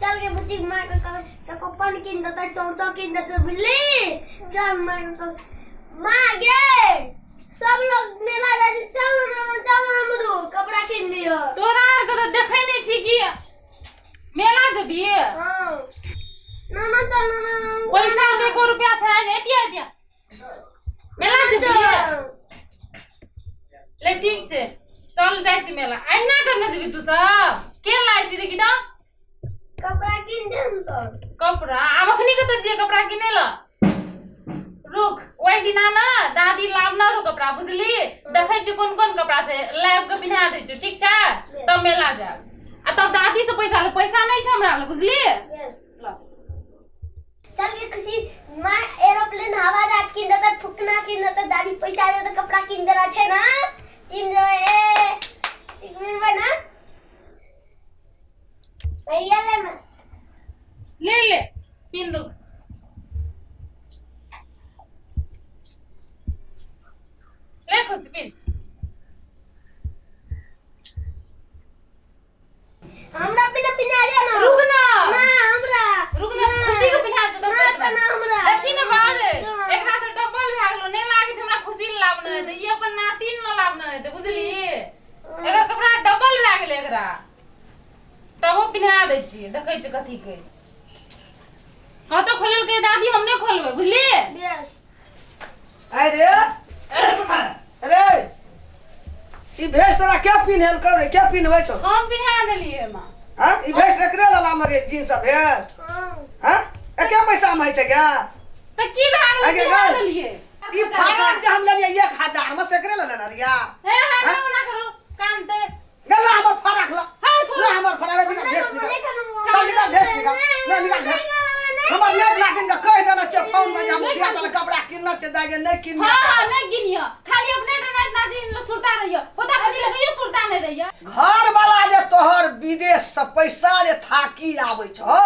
चल के बुच्ची माँ के कहे चकोपन कीन देतै, चौचौ कीन देतै, बुझली? चल माँ के कहे, माँ गे सब लोग मेला जाइ छै, चल ना ना, चल ना, हमरो कपड़ा कीन दियो। तोरा आरके तऽ देखै नहि छी कि मेला जेबही? हाँ ना ना, चल ना ना ना। पैसा के एको रुपया छै ने? एतिया एतिया मेला जेबही? ले ठीक छै, चल जाइ छी मेला। अहिना करने जेबही तू सब? के लाइ छी देखी तऽ। कपड़ा कीन दे हम तो। कपड़ा आब अखनी कतऽ छियै कपड़ा किनै लए? रुक, ओहि दिना ने दादी लाबने रहौ कपड़ा, बुझली? देखै छियै कोन कोन कपड़ा छै, लाबि कऽ पिन्हा दै छियौ, ठीक छै? तब मेला जायब आ तब दादी से पैसा ले, पैसा नहि छै हमरा लग, बुझली? यस। ल। चल के खुशी माँ एरोप्लेन हवा जहाज कीन देता, फुकना कीन देता, दादी पैसा देता, कपड़ा कीन देना छै ना, कीन देबै। ए ठीक ना भैया, ले ना। ले ले, पिन, रुक ले खुशी, पिन। हमरा बिना पिना दे ना। रुक ना। ना हमरा। रुक ना, खुशी के पिन्हा दे। ना त ना हमरा। देखी ने बाहर, एकरा तऽ डबल भए गेलो। नहि लागै छै हमरा खुशी ले लाबने हेतै, ई अपन नातिन ले लाबने हेतै, बुझली? एकर कपड़ा डबल भए गेलै एकरा, तबो पिन्हा दै छियै। देखै छियै कथी कहै छै। कतौ खोललकै दादी, हम नहि खोलबै, बुझली? बेस। अरे अरे, ई भेष तोरा के पिन्हेल कर रे? के पिन्हबै छौ? हम पिन्हा देलियै माँ। हाँ, ई भेष एकरे लला मरे जींस आ भेष? हाँ। हाँ, एके पैसा में होइ छै गे? तऽ की भए गेलै? आगे पिन्हा गए। देलियै। ई फराक जे हम लेलियै 1000 में, से एकरे लऽ लेने रहियै? हे हे, नहि ओना करू कानते। गेला हमर फराक ला। हे छोड़ू। ला हमर फराक, निकाल भेष, निकाल, चल निकाल भेष, निकाल, ले निकाल भेष। हमर नेट नातिन के कहि देने छियै फोन में जे हम बियाह वाला कपड़ा किनने छियै दाइ गे, नहि किनने। हाँ हाँ, नहीं गिनियो, खाली अपने नाति नातिन लोग सुरता रहियो, पोता पोती लोग कहियो सुरता नहीं रहियो। घर वाला जे तोहर विदेश से पैसा जे थाकी आबै छौ,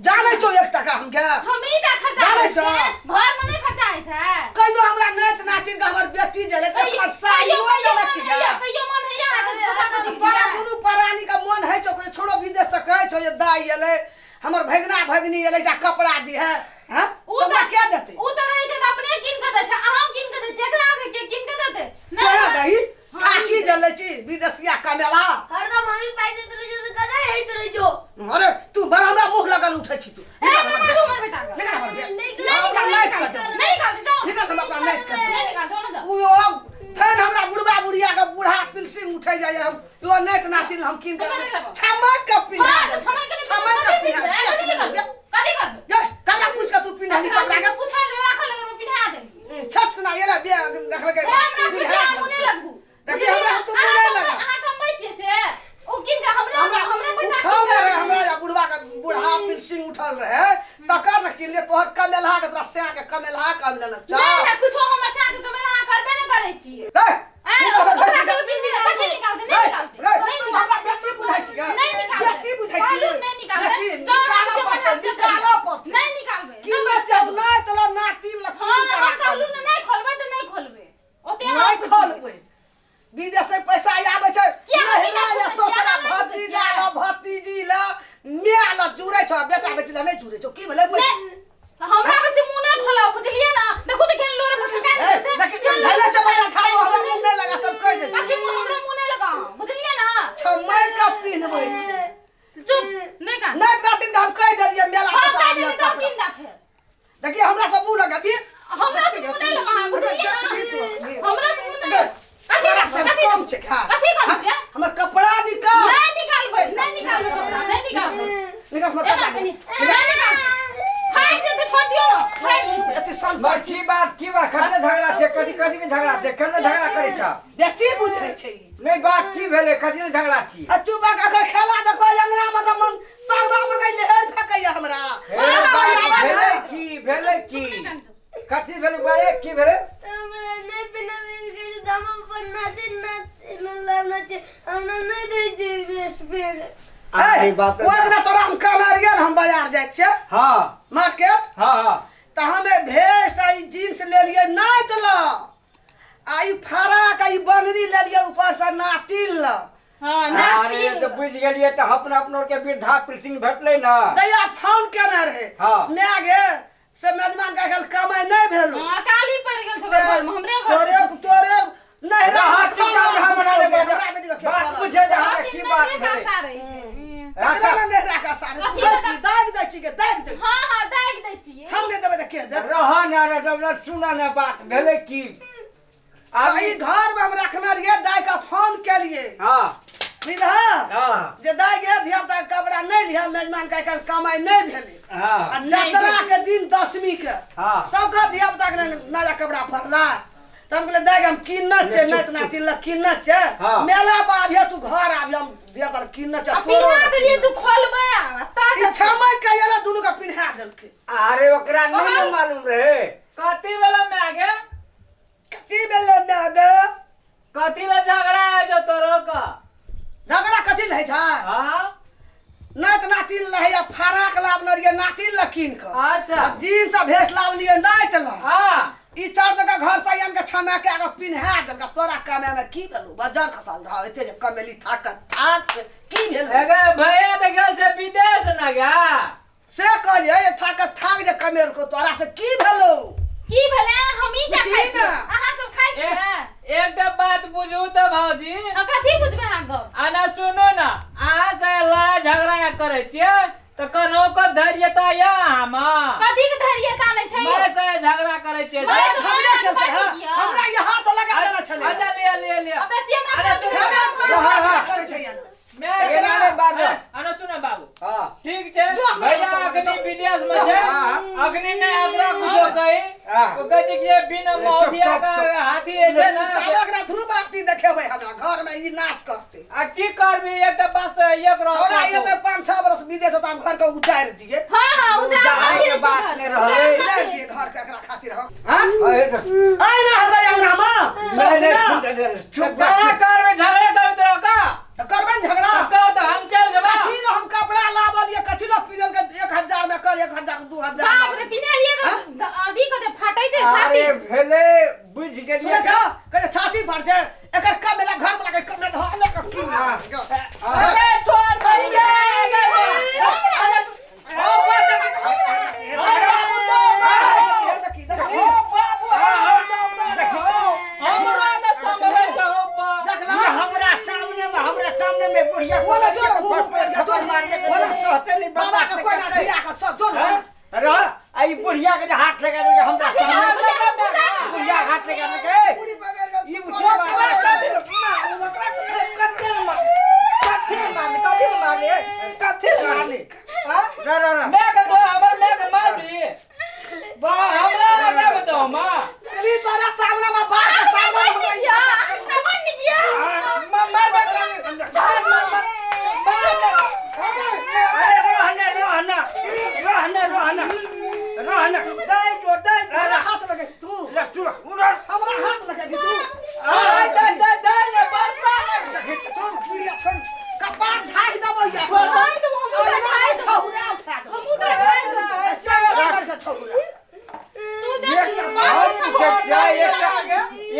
जानै छौ एक टका हम के? हम ई का खर्चा जानै करै छौ? छियै, घर में नहीं खर्चा होइ छै। कहियो हमरा नाति नातिन के, हमर बेटी जे ले कहियो खर्चा कहियो जानै मन छी होइया, कहियो मन होइया अहाँके पोता पोती के तोरा दिया? दुनू प्राणी के मन होइ छौ? छोड़ो, विदेश से कहै छौ जे दाइ एलै, हमर भगिना भगिनी एलै, एकटा कपड़ा दिहे। हैं, उ तऽ हमरा के देतै? उ तऽ रहै छै तऽ अपने कीन कऽ दै छै, अहाँ कीन कऽ दै छै, एकरा आगे के कीन कऽ देतै? नहि। तोरा दही हाँ, थाकी जलै छी विदेशिया कमेला। हरदम हमी पाइ दैत रहै छियै तऽ कतऽ होइत रहै छौ? अरे तू बड़ हमरा मुँह लगल उठै छी तू। ए, नहि मारू हमर बेटा के। निकाल हमर भेष। नहि। नहि हमरा निकाल, नाइट नहि कर निकाल, दे। नहि निकाल, जाओ। निकाल, हम अपना नाइट कर दे। नहि निकाल, जाओ ना जाओ। उ ओ फेन हमरा बुढ़बा बुढ़िया के बूढ़ा पिलसिंग उठै जाइए। हम यो नाइट नातिन हम कीन के क्षमा के पिन्हा हाँ, दे। तऽ क्षमा के नहि। क्षमा के कथी पिन्हा पिन्हबै? दे। कथी करबै? कथी करबै? ये ककरा पूछ के तू पिन्हली कपड़ा के? पूछै के राखल अगर पिन्हा देली। छत सुना ये बिया देखलकै। ए, हमरा से पिन्हा आगू नहि लगबू। देखी, हमरा तू बुझै लगा। अहाँ कमबै छियै से ओ कीन के हमरा हमरा हमरा पैसा उठल कीन के रहे, हमरा या बुढ़वा के बूढ़ा पिलसिंग उठल रहे तकर ने किनले। तोहर कमेलहा के, तोरा सै के कमेलहा कम लेने चल। नहि नहि, कुछो हमर साथ कमेलहा अहाँ करबे नहि करै छियै। रे, आँय, निकाल ओकरा भेज, निकाल। के बिंदी कथी निकालतै? नहि रे, निकालतै। रे, नहि तू निकालतै। हमरा बेसी बुझै छी गे। नहि निकालबै। बेसी बुझै छी। कहलहुँ नहि निकालबै। बेसी जौन निकालऽ जे पड़तै, बनल छै निकालऽ पड़तै। नहि निकालबै। की बेचब? नहि तोरा नातिन लग हाँ, कीन के हम राखल। कहलहुँ ने नहि खोलबै तऽ नहि खोलबै। ओते अहाँ नहि बुझियौ। खोलबै। विदेश से पैसा आबै छै। किया हम नहिरा बिना या पूछै छियै? ससुरा अहाँ नहि पूछै भतीजा छियै? ल, भतीजी ल, माय ल जुड़ै छौ, बेटा बेटी ल नहि जुड़ै छौ। की भेलै? नहि, हमरा बेसी मुँह नहि खोलाउ, बुझलियै ने? देखू तऽ केहन लोर मुस्कान ए, छै। देखी, धैले छै बच्चा झाड़ू, हमरा मुँह नहि लगा, सब कहि दे। अखी मुँह हमरा मुँह नहि लगाउ, बुझलियै ने? छमय के पिन्हबै छै। चुप, नहि कान। नहि रातिन के हम कहि देलियै मेला हाँ, पर से कहि आबियै देबै तऽ कपड़ा। कीन दा फेर। देखिए, हमरा सब मुँह लगा हमरा से मुँह नहि लगा, बुझलियै ने? हमरा से मुँह नहि। कथी तोरा से कथी कम छै खा। कथी कम छै? हमर कपड़ा निकाल। नहि निकालबै, नहि निकालबै कपड़ा, नहि निकालबै। निकाल हमर एना कपड़ा। कनि, नहि निकालबै। फाटि जेतै, छोड़ि दियौ ने, फाटि जेतै। एते सन पर की बात, की बात? कते झगड़ा छै? कथी कथी के झगड़ा छै? केना झगड़ा करै छ? बेसी बुझै छै ई। नहि, बात की भेलै? कथी ले झगड़ा छी? आ चुप अगर खेला देखबै अंगना में तऽ मन तरबा में गई लेहर फेकैया हमरा। हे, भेलै की? भेलै की? कथी भेलै बारे? की भेलै? हमरा नहि पिना के दाम अपन नातिन नातिन लाबना छै, हमरा नहि दै छै बेस्ट पेड़। आ, ई बात ओहि दिना तोरा हम कहने रहियै ने, हम बाजार जाइ छियै मार्केट। हाँ हाँ। तऽ हमे भेस्ट आ ई जींस लेलियै नाति लऽ, आ ई फराक आ ई बनरी लेलियै ऊपर से नातिन लऽ। हां अरे नातिन तऽ बुझि गेलियै तऽ अपना अपनो के वृद्धा पेंशन भेटलै ने। दैया फोन केने रहे। हाँ। माय गे से मेजबान के आइकाल्हि कमाइ नहि भेलो। हां काली पड़ गेल छौ घर में, हमरे घर तोरे तोरे नहीं रहा चुपचाप रहा बना ले हमरा बेटी के बात बुझे जे हमरा की बात नहीं भेलै। का रही छै। तकरा ने नहीं राखा सारे तू दै छी, दाबि दै छी के दाबि दै। हां हां दागि दै छियै। हम नहि देबै तऽ के देत? रह ने रे जब सुन ने बात भेलै की। तऽ ई घर में हम रखने रहियै, दाइ के फोन केलियै। हाँ। बुझलह? हाँ। जे दाइ गे धिया पुता के कपड़ा नहि लिहऽ, मेजबान के आइकाल्हि कमाइ नहि भेलै। हाँ। आ जतरा के दिन दसमी के हाँ। सबके धिया पुता के नया कपड़ा फड़ला। तऽ हम कहलियै दाइ गे हम किनने छियै, चुप, नाति नातिन लए किनने छियै। हाँ। मेला पर आबिहे तू घर आबिहे, हम धिया पुता लए किनने छियै, आ तोरो पिन्हा लए देलियै तू खोलबै आ तक ई छमक के एलै दुनू के पिन्हा देलकै। अरे ओकरा नहीं ने मालूम रहे। कथी भेलो माय गे? कथी भेलै माय गे? कथी ला झगड़ा है जो तोरो का? झगड़ा कथी लै छै? हाँ? नाति नातिन लए या फराक लाबने रहियै नातिन लए कीन कऽ। अच्छा। आ जीन्स आ भेस्ट लाबलियै नाति लए। हाँ। ई चार जगह घर से आन के छना के आगे पिन्हा देलक। तोरा कमे में की भेलौ? बजर खसल रह एते जे कमेली थाक थाक से की भेल? एगे भैया तऽ गेल छै विदेश न गा। से कहलियै ये थाक थाक जे कमेल को तोरा से की भेलौ? की भेलै? हमही टा खाइ बुझी छियै, ने। अहाँ सब खाइ छियै? एकटा बात बुझू तऽ भौजी। हाँ, कथी बुझबै अहाँ गप? आना सुनू ना, अहाँ से लड़ाई झगड़ा करै छियै तऽ कन्हो के धैर्यता या अहाँमे? कथी के धैर्यता नहि छै? मैं से झगड़ा करै छियै। मैं अरे झगड़ा केलकै, पढ़ि हाँ? लिअ। हमरा ये हाथ लगा देने छलै। अच्छा लिअ लिअ लिअ। आ बेसी हमरा अरे खाना सुनू। बनाबै हाँ, हाँ। करै छै ये। मैं एना नहि बाजऽ। आना सुन बाबू। हाँ। ठीक छै जो हमरा भैया समझ अखनी दो। विदेश में छै, हाँ। अखनी नहि ओकरा कुछो कही। हाँ। ओ कहै छै कि जे बिना चुप, मौधिया चुप, के चुप। हाथी जे छै ने। ताबे एकरा धूप आरती देखेबै हमरा घर में ई नाश करतै। आ की करबी एकटा पास से एक रह छौड़ा एते 5-6 बरस विदेश होता हम घर के उजारि दिए। हां हां उजाड़ उजाड़े के बात नहि रहलै। उजारि दिए घर के एकरा खातिर हम। हां? अरे तऽ- आइ ना हेतै अंगना में। नहि, नहि, चुप, झगड़ा करबी झगड़ा करबी तोरा का? तऽ करबै ने झगड़ा। तऽ कर तऽ हम चलि जेबै। कथी लए हम कपड़ा लाबलियै, कथी लए पिन्हल के 1000 में कर, 1000 2000 बाप रे पिन्हलियै तऽ अथी कते फाटै छै छाती। अरे भेलै बुझि गेलियै। सुनै छौ? कहै छै छाती फाट छै, एकर कम भेलै घर वाला के कम भेलै, धऽ के की अरे छोड़ दही गे, गे, गे। अरे, ओ बाप, देखी देखी। ओ बाबू, हमरा न संभलै छै, ओ बाप। देख ई ला। हमरा सामने में बुढ़िया बोला जोड़, हु, हु, करिया, थप्पड़ जोड़। मारने के बोला। सहते नहीं बाबा के कोई ना धिया के सब जोड़। रह आ ई बुढ़िया के जे हाथ लगा देलकै हमरा सामने, बुढ़िया के हाथ लगा देलकै। पूरी बगैर के ई बुढ़िया कोना कथी कथी मारली, कथी मारली, कथी मारली? हाँ? रह रह रह मैं के तो हमर मैं के मारबी। बा हमरा लगा बताओ मां। देखली तोरा सामने में बाप के सामने में हमरा ई मार मार मार मार मार अरे रहने रहना रहने रहना रहना दाइ जो दाइ, हमरा हाथ लगे तू। ले तू उधर। हमरा हाथ लगे तू। आ दे दे दे ये बरसा छोड़ बुढ़िया छोड़, कपार झाड़ि देबौ या। खाइ देबौ, हमहूँ तऽ खाइ देबौ। छौरा उठा देबौ। हमहूँ तऽ खाइ देबौ। सब करके छौरा। तू देख हम पूछै छियै एकटा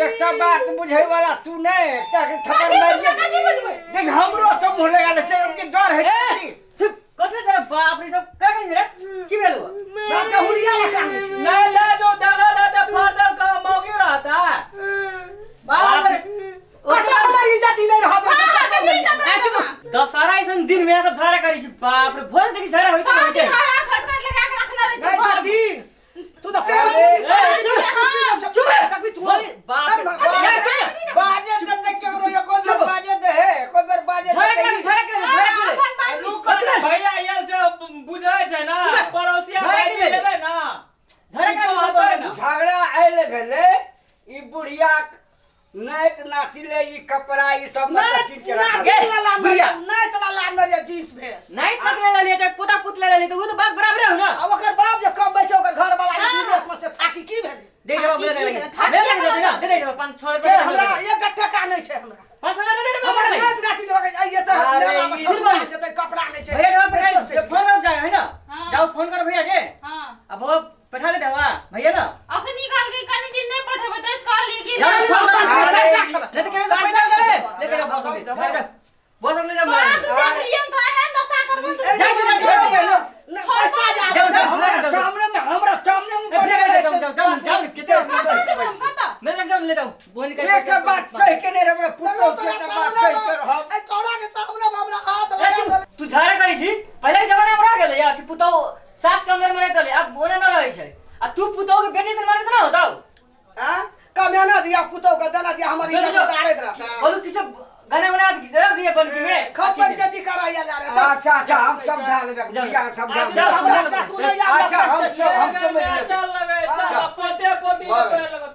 एकटा बात बुझै वाला तू नहि, एकटा के थप्पड़ मारिये कथी बुझबै? देख हमरो सब मुँह लगा लै छै, ओकरा डर है की? चुप कथी छै बाप रे सब का करी रे की भेलो? बाप के हुरिया लगा लै छै। ना ना जो दादा दादा फादर का मौगी रहता है बाप रे। कतऽ हमर इज्जत ही नहि रहत। ए चुप, दशहरा ऐसन दिन में सब झगड़ा करै छी बाप रे, भोज देखी झगड़ा होइत सब होइत। दिन हरा खटखट लगा के रखने रहै छै नहीं घर में। दादी तू तऽ तेल ए, चुप, चुप चुप देखबी तू। बाप रे, ए, चुप बाजे दे दे केकरो एको बेर बाजे दे हे, एको बेर बाजे दे झगड़ा केले, झगड़ा केले, झगड़ा केले। अपन बात रुको ना भैया आयल छै बुझै छै ना चुप। पड़ोसिया झगड़ा भाई की भेलै? भेलै ना झगड़ा ई केले, कहतै ना। झगड़ा आयल भेलै ई बुढ़िया नाति नाति ले ई कपड़ा ई सब नहीं कीन के राखल। नाति ला लाबने बुढ़िया। रहियै, नाति ला लाबने रहियै जींस भेस। नाइत नकले ला लिए चाहे पोता पुत ले लिए तो वो तो बात बराबर हो ना। आ ओकर बाप जे कमबै छै ओकर घर वाला ई विदेश में से थाकी की भेलै? दे जवाब बोले लगे थाकी दे लगे दे ना भेलै? दे दे जवाब 5-6 के रुपया हमरा एक टका नहि छै हमरा। 5-6 हजार दे दे हमरा दे नाति नाति लगे आइए तऽ अरे मेला में ई ठकुरा जेतै, कपड़ा नहि छै। भैया जवाब पैसो से छै। फोन कर जाए है ना? हाँ। जाओ फोन करो भैया के। हाँ। अब वो बैठा दे हुआ भैया ना। अखनी कहलकै कनी दिन नहि पठेबै तऽ कहलियै कि जाओ फोन कर अरे ले तो कैसे पैसा चले ले ले बॉस दे दे कहि के नहि हमरा पुतोह तोरा छै तऽ बाप सामने कहि के रहब। ए चौड़ा के सामने में हमरा हाथ लगा देले। तू झाड़ा करै छी? पहिले के जमाना में रह गेलै या कि पुतोह सास के अंदर में रहत रहलै, आब ओना न रहै छै। आ तू पुतोह के बेटी से मारबे त ना होतौ। हाँ? कमेना दिया पुतोह के देना दिया हमर इज्जत उतारैत रहता। बोलू किछो गाना उना रख दिए बंकी में। खप्पन चची कराइया ला रे। अच्छा अच्छा, हम समझा लेबै बुढ़िया के, समझा जाओ, लेबै। जाओ। तू नहीं आ। अच्छा, हम सब हम समझ लेबै। चल लगे, चल, पोते पोती के पैर लगो।